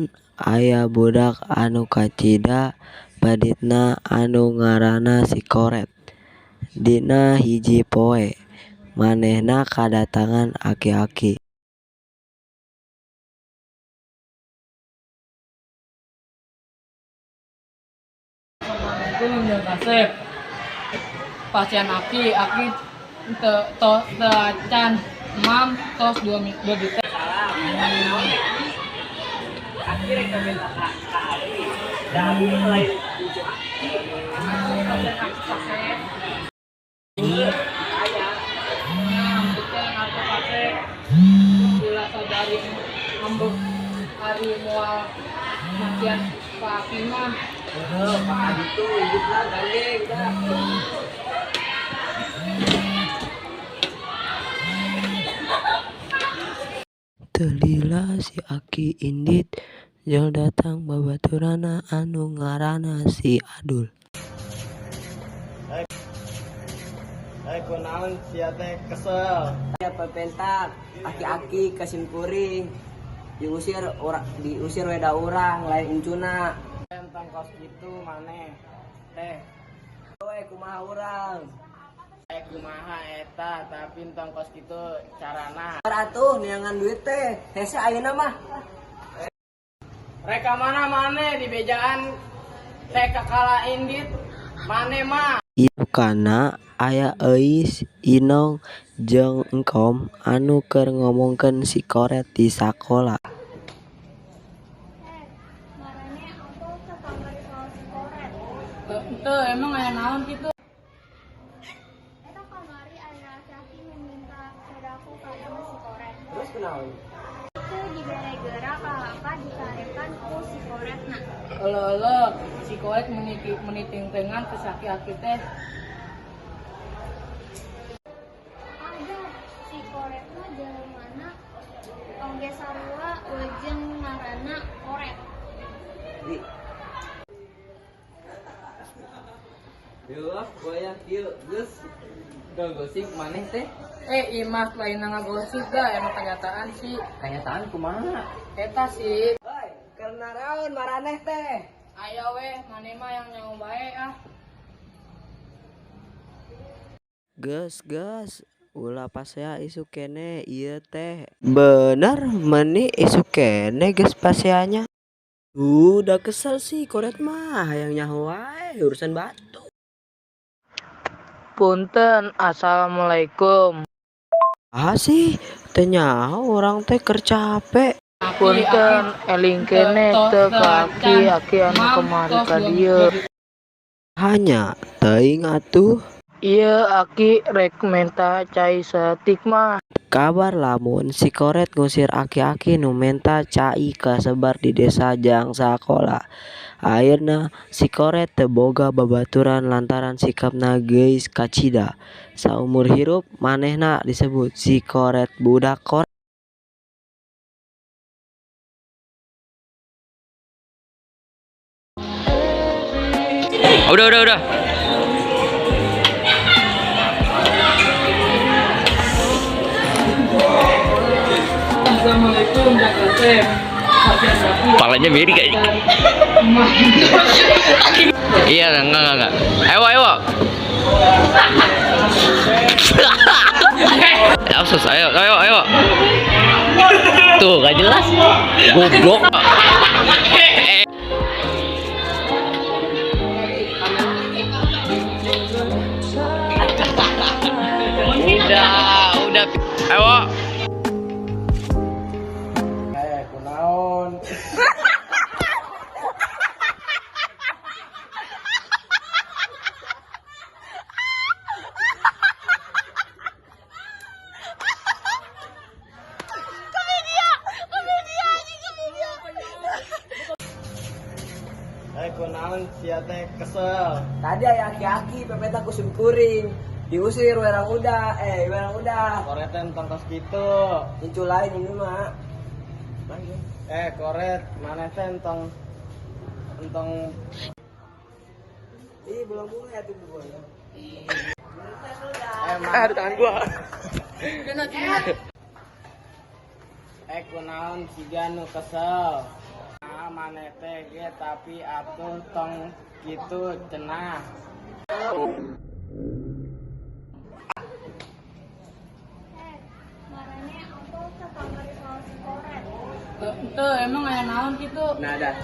Diteangan aya budak anu kacida peditna anu ngaranna Si Koret. Dina hiji poe, manehna kadatangan aki-aki. Assalamualaikum, Jang Kasep. Pasien aki, aki teu to teu acan mam tos 2 detik. Aki rek minta ka abi. Da abi mah lain incu aki. Pasien aki kasep. Aya. Nah, punten atuh kasep. Ulah sadari ngambek ari moal makian ka aki mah. Heuh, Pak Adi tuh hidupna gandeng dah. Teu lila si Aki indit jol datang babaturanna anu ngaranna Si Adul. Eh, kunaon sia teh kesel? Ya pepentak aki-aki ka simkuring diusir ora, diusir weda urang lain incuna. Entong kos kitu maneh teh. We kumaha urang? Eh, kumaha eta, tapi entong kos kitu carana. Atuh neangan duit teh hese ayeuna mah. Rek ka mana maneh di bejaan teh kakala indit maneh mah. Isukana aya Euis, Inong jeung Engkom anu keur ngomongkeun Si Koret di sakola. Eh, maraneh apal teu kamari soal si Koret? Teu, emang aya naon kitu? Eta kamari aya aki-aki nu minta sodako ka imah si Koret. Terus kunaon? Teu dibere geura kalapa dicarekan ku si Koretna. Eleuh, si Koret meuni tengtengan ke si aki-aki teh. Aduh, si Koretna jelemana oge sarua jeung ngaranna Koret. Di. Yeuh, wayah kieu geus gosip maneh teh. Eh, imah lain ngagosip da, emang kenyataan sih. Kenyataan kumaha? Eta sih. Hoi, keur naraon maraneh teh? Aya weh, maneh mah yang nyaho bae ah. Geus geus, ulah pasea isuk keneh ieu teh. Bener meuni isuk keneh geus paseanya. Udah kesel sih Koret mah hayang nyaho wae urusan batur. Punten, assalamualaikum. Ah sih, teu nyaho urang teh keur cape. Punten, eling keneh teu ka aki, aki anu kamari ka dieu. Hanya teuing atuh. Ieu aki rek menta cai saeutik mah. Kabar lamun Si Koret ngusir aki-aki nu menta cai kasebar di desa jang sakola. Akhirna Si Koret teu boga babaturan lantaran sikapna geuis kacida. Saumur hirup manehna disebut Si Koret budak koret. Udah, udah. Assalamualaikum, Jang Kasep. Pasien aki. Palanya miring kayaknya. Iya, enggak. Ayo, ayo. Langsung, ayo, ayo, ayo. Tuh, gak jelas. Goblok. Eh. Udah, udah. Ayo. Eh, kunaon? Eh, kunaon sia teh kesel? Tadi aya aki-aki pepeta ku simkuring diusir werang udah, eh werang udah. Koret teh entong kos kitu. Incu lain ini mah. Eh, Koret, maneh teh entong entong Ih, belum mulai atuh gua. Eh, Ah, di tangan gua. Eh, kunaon siga nu kesel? maneh teh ge, tapi atuh tong kitu cenah. Heh, maraneh apal teu kamari soal si koret? Henteu, emang aya naon kitu? Nah, dah.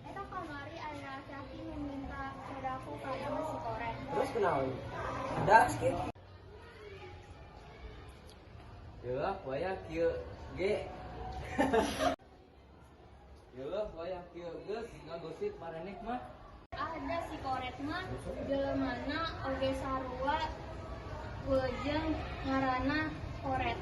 Eta kamari aya aki-aki nu minta sodako ka imah si koret. Terus kunaon? Dah, skip. Yeuh, wayah kieu ge. Yeuh, wayah kieu geus ngagosip maraneh mah. Ada si koret mah jelemana oge sarua jeung ngaranna koret.